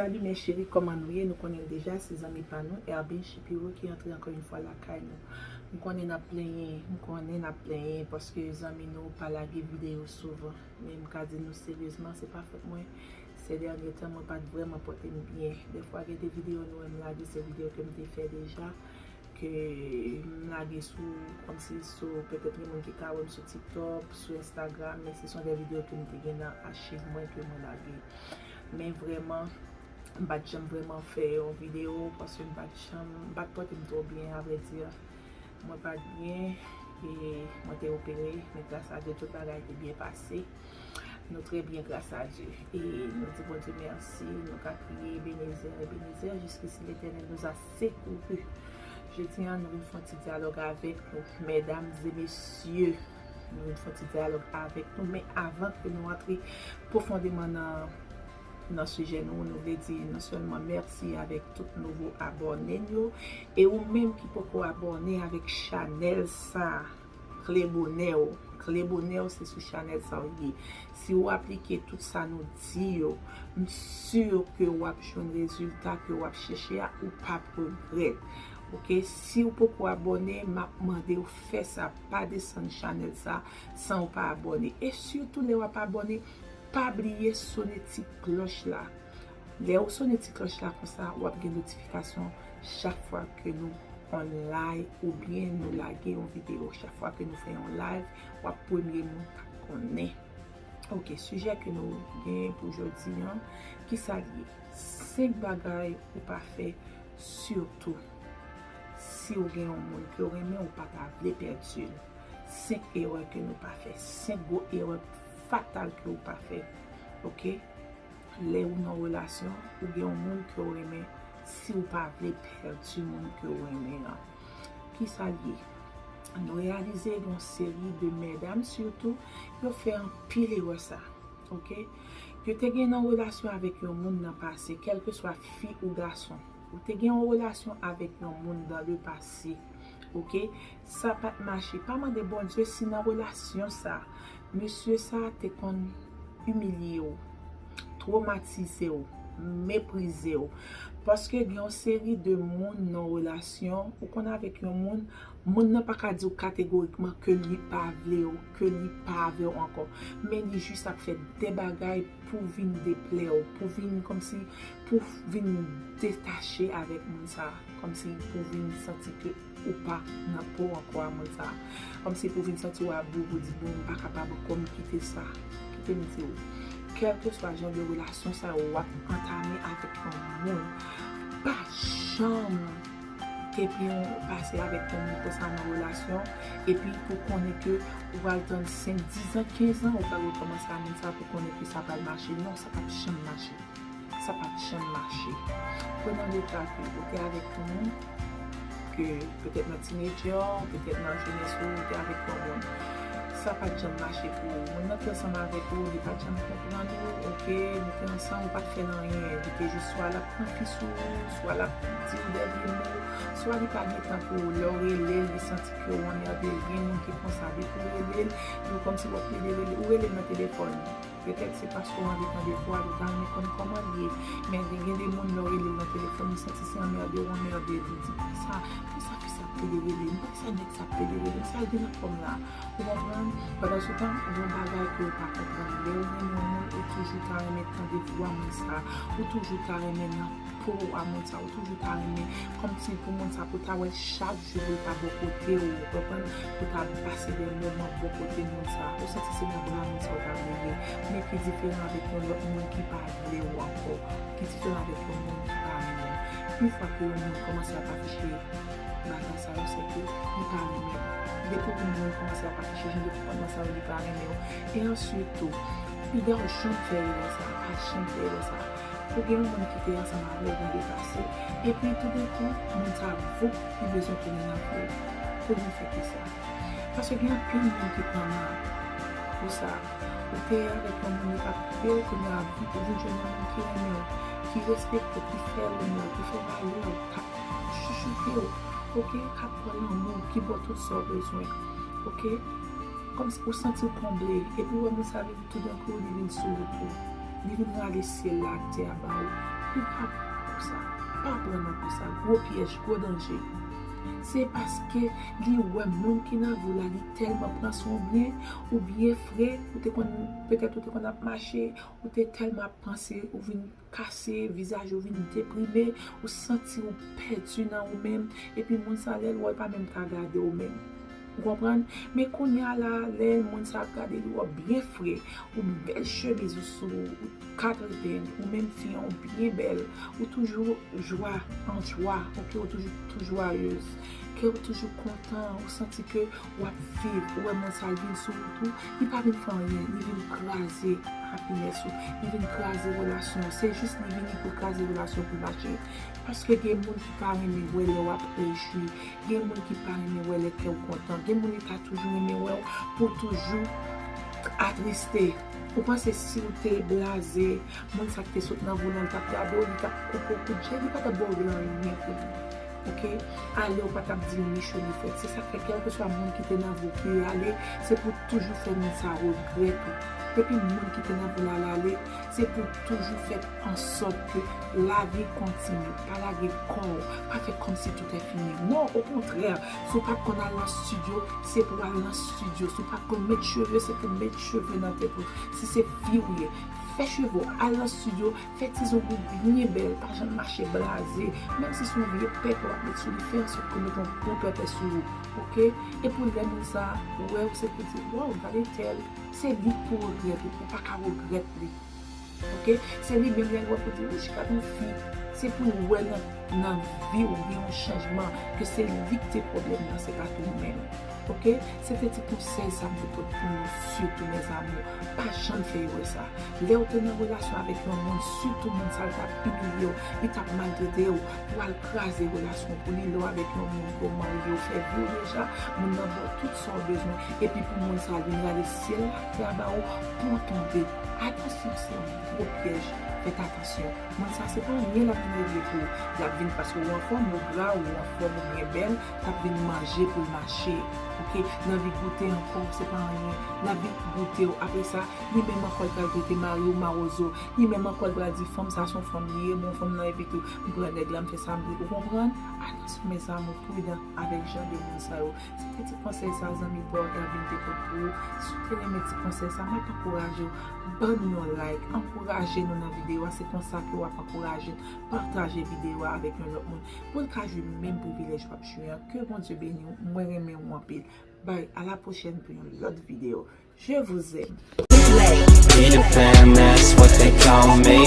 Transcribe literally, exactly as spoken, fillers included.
Salut mes chéris, kòman nou ye? Nou konnen l deja, se zanmi pa nou, Erbin Shapiro ki antre ankò yon fwa lakay nou. M konnen n ap plenyen, m konnen n ap plenyen paske zanmi nou pa lage videyo souvan. Men m ka di nou seryezman, se pa fòt mwen. Sè dènye tan, mwen pa t vrèman pote m byen. Dèfwa gen de videyo nou wè m lage, se videyo ke m te fè deja, ke m lage sou, kòmsi sou, petèt gen moun ki ka wè m sou TikTok, sou Instagram, men se son de videyo ke m te gen nan achiv mwen ke mwen lage. Men vrèman, m pa t janm vrèman fè yon videyo paske m pa t janm, m pa t pote m twò byen, a vrè di. Mwen pa t byen, e mwen te opere, men gras a Dye, tout bagay te byen pase. Nou trè byen, gras a Dye. E nou di Bondye mèsi, nou ka kriye, Ebenezè, Ebenezè, jusqu'ici l'Éternel nous a secourus. Jodi a, nou vin fè yon ti dyalòg avèk nou, medam e mesye. Nou vin fè yon ti dyalòg avèk nou, men avan ke nou antre pwofondeman nan, nan sijè nou, nou vle di non sèlman mèsi avèk tout nouvo abòne n yo, e ou menm ki poko abòne avèk chanèl sa, kle bonè w. Kle bonè w, se sou chanèl sa w ye. Si w aplike tout sa nou di yo, m si ke w ap jwenn rezilta ke w ap chèche a, ou p ap regrèt. Oke, si w poko abòne, m ap mande w fè sa, pa desann chanèl sa san w pa abòne. E sitou lè w ap abòne, pa bliye sone ti klòch la. Lè ou sone ti klòch la konsa, w ap gen notifikasyon chak fwa ke nou on live oubyen nou lage yon videyo. Chak fwa ke nou fè yon live, w ap premye moun k ap konnen. Oke, sijè ke nou genyen pou jodi a, kisa l ye? Senk bagay ou pa fè, sitou si w gen yon moun ke w renmen, ou pa ta vle pèdi l. Senk erè ke nou pa fè, senk gwo erè fatal ke w pa fè. Oke? Lè ou nan relasyon, ou gen yon moun ke w renmen, si w pa vle pèdi moun ke w renmen an. Kisa l ye? Nou reyalize gen yon seri de medam sitou, yo fè anpil erè sa. Oke? Yo te gen nan relasyon avèk yon moun nan pase, kèlkeswa fi ou gason. Ou te gen yon relasyon avèk yon moun dans le passé. Oke? Sa pa t mache. Pa mande Bondye si nan relasyon sa, mesye sa te konn imilye w, twomatize w, meprize w. Paske gen yon seri de moun nan relasyon, ou konn avèk yon moun, moun nan pa ka di w kategorikman ke li pa vle w, ke li pa avè w ankò. Men li jis ap fè de bagay pou vin deplè w, pou vin kòmsi, pou vin detache avèk moun sa, kòmsi pou vin santi ke ou pa nan po ankò a moun sa. Kòmsi pou vin santi w a bout, ou di, "Bon, m pa kapab ankò, m kite sa." Kite m di w, kèlkeswa jan de relasyon sa yo w ap antame avèk yon moun, pa janm, depi w pase avèk yon moun konsa nan relasyon, epi pou konnen ke ou pral tann senk, diz an, kenz an, ou pral rekòmanse a moun sa pou konnen ke sa pral mache. Non, sa p ap janm mache. Sa pa t janm mache. Pran nan le ka ke ou te avèk yon moun, ke petèt nan tinedjè w, petèt nan jenès ou, ou te avèk yon moun. Sa pa t janm mache pou ou. Moun nan te ansanm avèk ou, li pa t janm konprann ou, oke, nou te ansanm, ou pa t fè l anyen, li te jis swa l ap pran fi sou ou, swa l ap di w de vye mo, swa li pa gen tan pou ou. Lè w rele l, li santi ke w anmède l. Gen moun ki konsa, depi w rele l, li kòmsi w ap plede rele, ou rele l nan telefòn. Petèt se paske w anvi tande vwa l, ou ta renmen konn kòman l ye. Men gen, gen de moun, lè w rele l nan telefòn, li santi se anmède w anmède l. Li di, "Poukisa, poukisa fi sa ap plede rele m? Poukisa nèg sa ap plede rele m? Sa l gen nan kò m la?" Ou konprann? Pandansetan, gen yon bagay ke w pa konprann. Lè w renmen yon moun, ou toujou ta renmen tande vwa moun sa. Ou toujou ta renmen nan po a moun sa, ou toujou ta renmen, kòmsi pou moun sa, pou ta wè l chak jou, pou l ta bò kote w, ou konprann, pou ta pase de moman bò kote moun sa, ou santi se nan bra moun sa ou ta vle ye, men ki diferan avèk yon lòt moun ki pa vle w ankò, ki diferan avèk yon moun ki pa renmen w. Yon fwa ke yon moun kòmanse ap afiche bagay sa yo, se ke li pa renmen w. Depi yon moun kòmanse ap afiche jan de konpòtman sa yo, li pa renmen w. E answit tou, piga w janm fè erè sa, pa janm fè erè sa. Ou gen yon moun ki te ansanm avè w nan le pase, epi toudenkou, moun sa a, voup, li bezwen tounen nan vi w. Pou li fè kisa? Paske gen anpil moun ki pran nan pou sa. Ou te avèk yon moun, li pa t koute w, kounye a, voup, ou vin jwenn yon moun ki renmen w, ki respekte w, ki fè lonè w, ki fè valè w, k ap chouchoute w, oke, k ap ba w lanmou, ki ba w tout sa w bezwen, oke. Kòmsi ou santi w konble, epi w wè moun sa vin toudenkou, li vin sou wout ou. Li vin rale syèl la ak tè a ba ou. Li pa pran nan kou sa. Pa pran nan kou sa. Gwo pyèj, gwo danje. Se paske li wè moun ki nan vi w la, li tèlman pran swen w byen, ou byen fre, ou te konn, petèt ou te konn ap mache, ou te tèlman ap panse, ou vin kase, vizaj ou vin deprime, ou santi ou pèdi nan ou menm, epi moun sa lè l wè l pa menm ka gade w menm. Ou konprann? Men kounye a la, lè moun sa ap gade li, wè w byen fre, ou bèl chemiz ou sou, ou katrepenn, ou menm fi an, ou byen bèl, ou toujou jwa, an jwa, oke, ou toujou, toujou jwayez, ke ou toujou kontan, ou santi ke w ap viv, ou wè moun sa l vin sou ou tou, li pa vin fè anyen, li vin kraze happiness ou, li vin kraze relasyon, se jis li vini pou l kraze relasyon pou l mache. Paske gen moun ki pa renmen wè lè w ap rejwi, gen moun ki pa renmen wè lè kè w kontan, gen moun li ka toujou renmen wè w pou toujou atriste. Ou panse si w te blaze, moun sa ki te sot nan vi w lan, li t ap gade w, li t ap koupe w kout je, li pa t ap ba w anyen pou li. Oke? Ale, ou pa t ap di l ni cho ni frèt. Se sa k fè, kèlkeswa moun ki te nan vi w ki ale, se pou toujou fè moun sa regrèt ou. Depi moun ki te nan vi w la, l ale, se pou toujou fè an sòt ke lavi kontinye. Pa lage kò w, pa fè kòmsi tout è fini. Non, okontrè, si w pa t konn al nan estidyo, se pou w al nan estidyo. Si w pa t konn met cheve, se pou w met cheve nan tèt ou. Si se fi w ye, fè cheve w, al nan estidyo, fè ti zong ou byen bèl, pa janm mache blaze. Menm si se yon vye pèpè w ap met sou li, fè an sòt ke w met yon bon pèpè sou ou, oke? Epi lè moun sa wè w, se pou di, waw, gade tèl, se li k pou regrèt ou, ou pa ka regrèt li. Oke? Se li menm lè l wè pou di, wouch, gad yon fi. Se pou l wè nan, nan vi w gen yon chanjman, ke se li k te pwoblèm nan, se pa t ou menm. Oke? Se te ti konsèy sa m te pot pou nou, sitou, mes amours. Pa janm fè erè sa. Lè w te nan relasyon avèk yon moun, sitou moun sa l t ap imilye w, li t ap maltrete w, pou al kraze relasyon pou li, lè w avèk yon moun ke w marye, w fè vi w deja, moun nan ba w tout sa w bezwen, epi pou moun sa vin rale syèl la tè a ba ou, pou w tonbe. Atansyon, se yon gwo pyèj. Fèt atansyon. Moun sa, se pa anyen l ap vin regle pou ou. L ap vin paske ou anfòm, ou gra, ou anfòm, ou byen bèl, l ap vin manje pou l mache. Oke? L anvi goute ankò, se pa anyen. L anvi goute w. Apre sa, li menm ankò l pral trete mari w mawozo. Li menm ankò l pral di fanm sa se yon fanm li ye, bon, fanm nan evite w. M pran nèg la, m fè sa m vle. Ou konprann? Atansyon, mes amours, pridan avèk jan de moun sa yo. Se te ti konsèy sa, zanmi pa w Ervin te pot pou ou. Si w te renmen ti konsèy sa, m ap ankouraje w. Ban nou yon like, ankouraje nou nan videyo a, se konsa ke w ap ankouraje n. Pataje videyo a avèk yon lòt moun, pou l ka jwi menm privilèj w ap jwi an. Ke Bondye beni w, mwen renmen w anpil. Bye, à la prochaine pou yon lòt videyo. Je vous aime. Peter Pan, that's what they call me.